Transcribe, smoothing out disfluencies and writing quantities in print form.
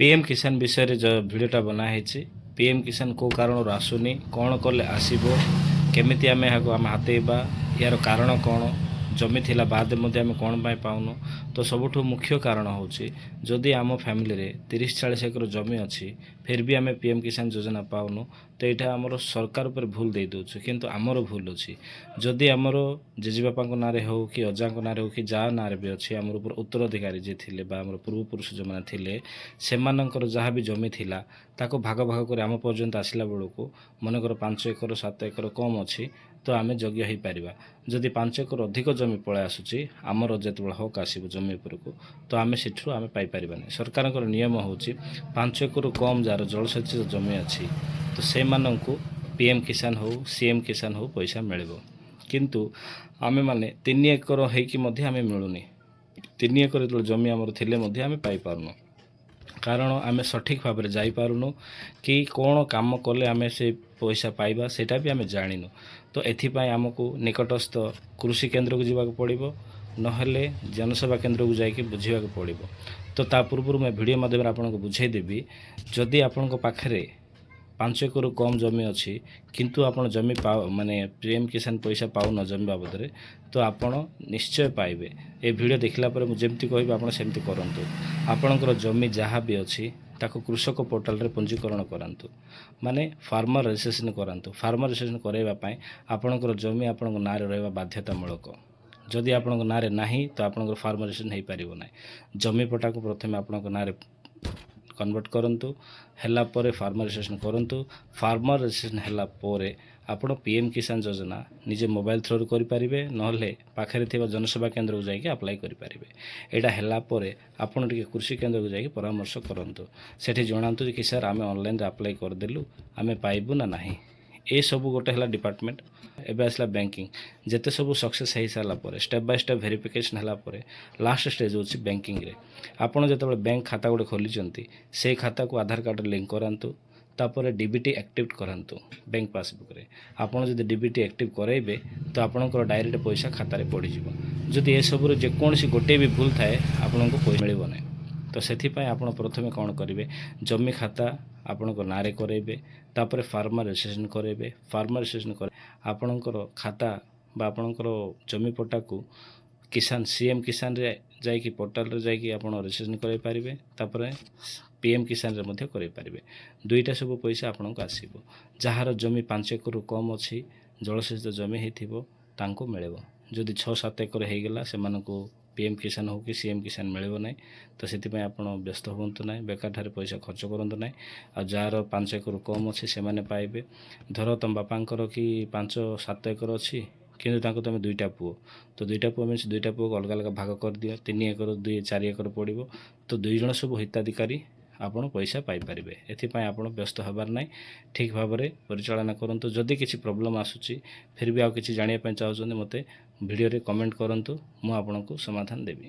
PM କିଷାନ ବିଷୟରେ ଯେଉଁ ଭିଡ଼ିଓଟା ବନା ହେଇଛି, ପିଏମ୍ କିଷାନ କେଉଁ କାରଣରୁ ଆସୁନି, କ'ଣ କଲେ ଆସିବ, କେମିତି ଆମେ ଏହାକୁ ଆମେ ହାତେଇବା, ଏହାର କାରଣ କ'ଣ, ଜମି ଥିଲା ବାଦେ ମଧ୍ୟ ଆମେ କ'ଣ ପାଇଁ ପାଉନୁ। ତ ସବୁଠୁ ମୁଖ୍ୟ କାରଣ ହେଉଛି, ଯଦି ଆମ ଫ୍ୟାମିଲିରେ 30-40 ଏକର ଜମି ଅଛି, ଫିର୍ ବି ଆମେ ପିଏମ୍ କିଷାନ ଯୋଜନା ପାଉନୁ, ତ ଏଇଟା ଆମର ସରକାର ଉପରେ ଭୁଲ ଦେଇ ଦେଉଛୁ, କିନ୍ତୁ ଆମର ଭୁଲ ଅଛି। ଯଦି ଆମର ଜେଜେବାପାଙ୍କ ନାଁରେ ହେଉ କି ଅଜାଙ୍କ ନାଁରେ ହେଉ କି ଯାହା ନାଁରେ ବି ଅଛି, ଆମର ଉପରେ ଉତ୍ତରାଧିକାରୀ ଯିଏ ଥିଲେ ବା ଆମର ପୂର୍ବପୁରୁଷ ଯେଉଁମାନେ ଥିଲେ, ସେମାନଙ୍କର ଯାହା ବି ଜମି ଥିଲା, ତାକୁ ଭାଗ ଭାଗ କରି ଆମ ପର୍ଯ୍ୟନ୍ତ ଆସିଲା ବେଳକୁ ମନେକର 5 ଏକର, 7 ଏକର କମ୍ ଅଛି, ତ ଆମେ ଯୋଗ୍ୟ ହେଇପାରିବା। ଯଦି 5 ଏକର ଅଧିକ ଜମି ପଳାଇ ଆସୁଛି, ଆମର ଯେତେବେଳେ ହକ୍ ଆସିବ ଜମି ଉପରକୁ, ତ ଆମେ ସେଠୁ ଆମେ ପାଇପାରିବାନି। ସରକାରଙ୍କର ନିୟମ ହେଉଛି, 5 ଏକରରୁ କମ୍ ଯାହାର ଜଳସେଚିତ ଜମି ଅଛି, ତ ସେମାନଙ୍କୁ ପିଏମ୍ କିଷାନ ହେଉ, ସିଏମ୍ କିଷାନ ହେଉ, ପଇସା ମିଳିବ। କିନ୍ତୁ ଆମେମାନେ 3 ଏକର ହେଇକି ମଧ୍ୟ ଆମେ ମିଳୁନି। 3 ଏକର ଯେତେବେଳେ ଜମି ଆମର ଥିଲେ ମଧ୍ୟ ଆମେ ପାଇପାରୁନୁ। କାରଣ ଆମେ ସଠିକ୍ ଭାବରେ ଯାଇପାରୁନୁ କି କ'ଣ କାମ କଲେ ଆମେ ସେ ପଇସା ପାଇବା, ସେଇଟା ବି ଆମେ ଜାଣିନୁ। ତ ଏଥିପାଇଁ ଆମକୁ ନିକଟସ୍ଥ କୃଷି କେନ୍ଦ୍ରକୁ ଯିବାକୁ ପଡ଼ିବ, ନହେଲେ ଜନସେବା କେନ୍ଦ୍ରକୁ ଯାଇକି ବୁଝିବାକୁ ପଡ଼ିବ। ତ ତା ପୂର୍ବରୁ ମୁଁ ଭିଡ଼ିଓ ମାଧ୍ୟମରେ ଆପଣଙ୍କୁ ବୁଝେଇଦେବି। ଯଦି ଆପଣଙ୍କ ପାଖରେ 5 ଏକରରୁ କମ୍ ଜମି ଅଛି, କିନ୍ତୁ ଆପଣ ଜମି ପାଉ ମାନେ ପିଏମ୍ କିଷାନ ପଇସା ପାଉନ ଜମି ବାବଦରେ, ତ ଆପଣ ନିଶ୍ଚୟ ପାଇବେ। ଏ ଭିଡ଼ିଓ ଦେଖିଲା ପରେ ମୁଁ ଯେମିତି କହିବି, ଆପଣ ସେମିତି କରନ୍ତୁ। ଆପଣଙ୍କର ଜମି ଯାହା ବି ଅଛି, ତାକୁ କୃଷକ ପୋର୍ଟାଲରେ ପଞ୍ଜୀକରଣ କରାନ୍ତୁ, ମାନେ ଫାର୍ମର ରେଜିଷ୍ଟ୍ରେସନ କରାନ୍ତୁ। ଫାର୍ମର ରେଜିଷ୍ଟ୍ରେସନ କରାଇବା ପାଇଁ ଆପଣଙ୍କର ଜମି ଆପଣଙ୍କ ନାଁରେ ରହିବା ବାଧ୍ୟତାମୂଳକ। ଯଦି ଆପଣଙ୍କ ନାଁରେ ନାହିଁ, ତ ଆପଣଙ୍କର ଫାର୍ମର ରେଜିଷ୍ଟ୍ରେସନ ହେଇପାରିବ ନାହିଁ। ଜମି ପଟ୍ଟାକୁ ପ୍ରଥମେ ଆପଣଙ୍କ ନାଁରେ କନଭର୍ଟ କରନ୍ତୁ। ହେଲା ପରେ ଫାର୍ମର ରେଜିଷ୍ଟ୍ରେସନ କରନ୍ତୁ। ଫାର୍ମର ରେଜିଷ୍ଟ୍ରେସନ ହେଲା ପରେ ଆପଣ ପିଏମ୍ କିଷାନ ଯୋଜନା ନିଜେ ମୋବାଇଲ ଥ୍ରୋରୁ କରିପାରିବେ, ନହେଲେ ପାଖରେ ଥିବା ଜନସେବା କେନ୍ଦ୍ରକୁ ଯାଇକି ଆପ୍ଲାଏ କରିପାରିବେ। ଏଇଟା ହେଲା ପରେ ଆପଣ ଟିକେ କୃଷି କେନ୍ଦ୍ରକୁ ଯାଇକି ପରାମର୍ଶ କରନ୍ତୁ। ସେଠି ଜଣାନ୍ତୁ ଯେ କି ସାର୍, ଆମେ ଅନଲାଇନରେ ଆପ୍ଲାଏ କରିଦେଲୁ, ଆମେ ପାଇବୁ ନା ନାହିଁ? ଏସବୁ ଗୋଟେ ହେଲା ଡିପାର୍ଟମେଣ୍ଟ। ଏବେ ଆସିଲା ବ୍ୟାଙ୍କିଂ। ଯେତେ ସବୁ ସକ୍ସେସ୍ ହେଇସାରିଲା ପରେ, ଷ୍ଟେପ୍ ବାଇ ଷ୍ଟେପ୍ ଭେରିଫିକେସନ୍ ହେଲା ପରେ, ଲାଷ୍ଟ ଷ୍ଟେଜ୍ ହେଉଛି ବ୍ୟାଙ୍କିଂରେ। ଆପଣ ଯେତେବେଳେ ବ୍ୟାଙ୍କ ଖାତା ଗୋଟେ ଖୋଲିଛନ୍ତି, ସେଇ ଖାତାକୁ ଆଧାର କାର୍ଡ଼ରେ ଲିଙ୍କ କରାନ୍ତୁ। ତାପରେ ଡିବିଟି ଆକ୍ଟିଭ୍ କରାନ୍ତୁ ବ୍ୟାଙ୍କ ପାସବୁକ୍ରେ। ଆପଣ ଯଦି ଡିବିଟି ଆକ୍ଟିଭ୍ କରାଇବେ, ତ ଆପଣଙ୍କର ଡାଇରେକ୍ଟ ପଇସା ଖାତାରେ ପଡ଼ିଯିବ। ଯଦି ଏସବୁରେ ଯେକୌଣସି ଗୋଟିଏ ବି ଭୁଲ ଥାଏ, ଆପଣଙ୍କୁ ପଇସା ମିଳିବ ନାହିଁ। ତ ସେଥିପାଇଁ ଆପଣ ପ୍ରଥମେ କ'ଣ କରିବେ? ଜମି ଖାତା ଆପଣଙ୍କ ନାଁରେ କରାଇବେ, ତାପରେ ଫାର୍ମର ରେଜିଷ୍ଟ୍ରେସନ କରାଇବେ। ଫାର୍ମର ରେଜିଷ୍ଟ୍ରେସନ କରି ଆପଣଙ୍କର ଖାତା ବା ଆପଣଙ୍କର ଜମି ପଟ୍ଟାକୁ କିଷାନ, ସିଏମ୍ କିଷାନରେ ଯାଇକି, ପୋର୍ଟାଲରେ ଯାଇକି ଆପଣ ରେଜିଷ୍ଟ୍ରେସନ କରାଇ ପାରିବେ। ତାପରେ ପିଏମ୍ କିଷାନରେ ମଧ୍ୟ କରାଇ ପାରିବେ। ଦୁଇଟା ସବୁ ପଇସା ଆପଣଙ୍କୁ ଆସିବ। ଯାହାର ଜମି 5 ଏକରରୁ କମ୍ ଅଛି, ଜଳସେଚିତ ଜମି ହେଇଥିବ, ତାଙ୍କୁ ମିଳିବ। ଯଦି 6-7 ଏକର ହେଇଗଲା, ସେମାନଙ୍କୁ ପିଏମ୍ କିଷାନ ହେଉ କି ସିଏମ୍ କିଷାନ ମିଳିବ ନାହିଁ। ତ ସେଥିପାଇଁ ଆପଣ ବ୍ୟସ୍ତ ହୁଅନ୍ତୁ ନାହିଁ, ବେକାରଠାରେ ପଇସା ଖର୍ଚ୍ଚ କରନ୍ତୁ ନାହିଁ। ଆଉ ଯାହାର 5 ଏକରରୁ କମ୍ ଅଛି, ସେମାନେ ପାଇବେ। ଧର ତୁମ ବାପାଙ୍କର କି 5-7 ଏକର ଅଛି, କିନ୍ତୁ ତାଙ୍କୁ ତୁମେ ଦୁଇଟା ପୁଅ, ତ ଦୁଇଟା ପୁଅ ମିନ୍ସ ଦୁଇଟା ପୁଅକୁ ଅଲଗା ଅଲଗା ଭାଗ କରିଦିଅ। 3 ଏକର, 2, 4 ଏକର ପଡ଼ିବ। ତ ଦୁଇ ଜଣ ସବୁ ହିତାଧିକାରୀ, ଆପଣ ପଇସା ପାଇପାରିବେ। ଏଥିପାଇଁ ଆପଣ ବ୍ୟସ୍ତ ହେବାର ନାହିଁ। ଠିକ୍ ଭାବରେ ପରିଚାଳନା କରନ୍ତୁ। ଯଦି କିଛି ପ୍ରୋବ୍ଲେମ୍ ଆସୁଛି, ଫିର୍ ବି ଆଉ କିଛି ଜାଣିବା ପାଇଁ ଚାହୁଁଛନ୍ତି, ମୋତେ ଭିଡ଼ିଓରେ କମେଣ୍ଟ କରନ୍ତୁ, ମୁଁ ଆପଣଙ୍କୁ ସମାଧାନ ଦେବି।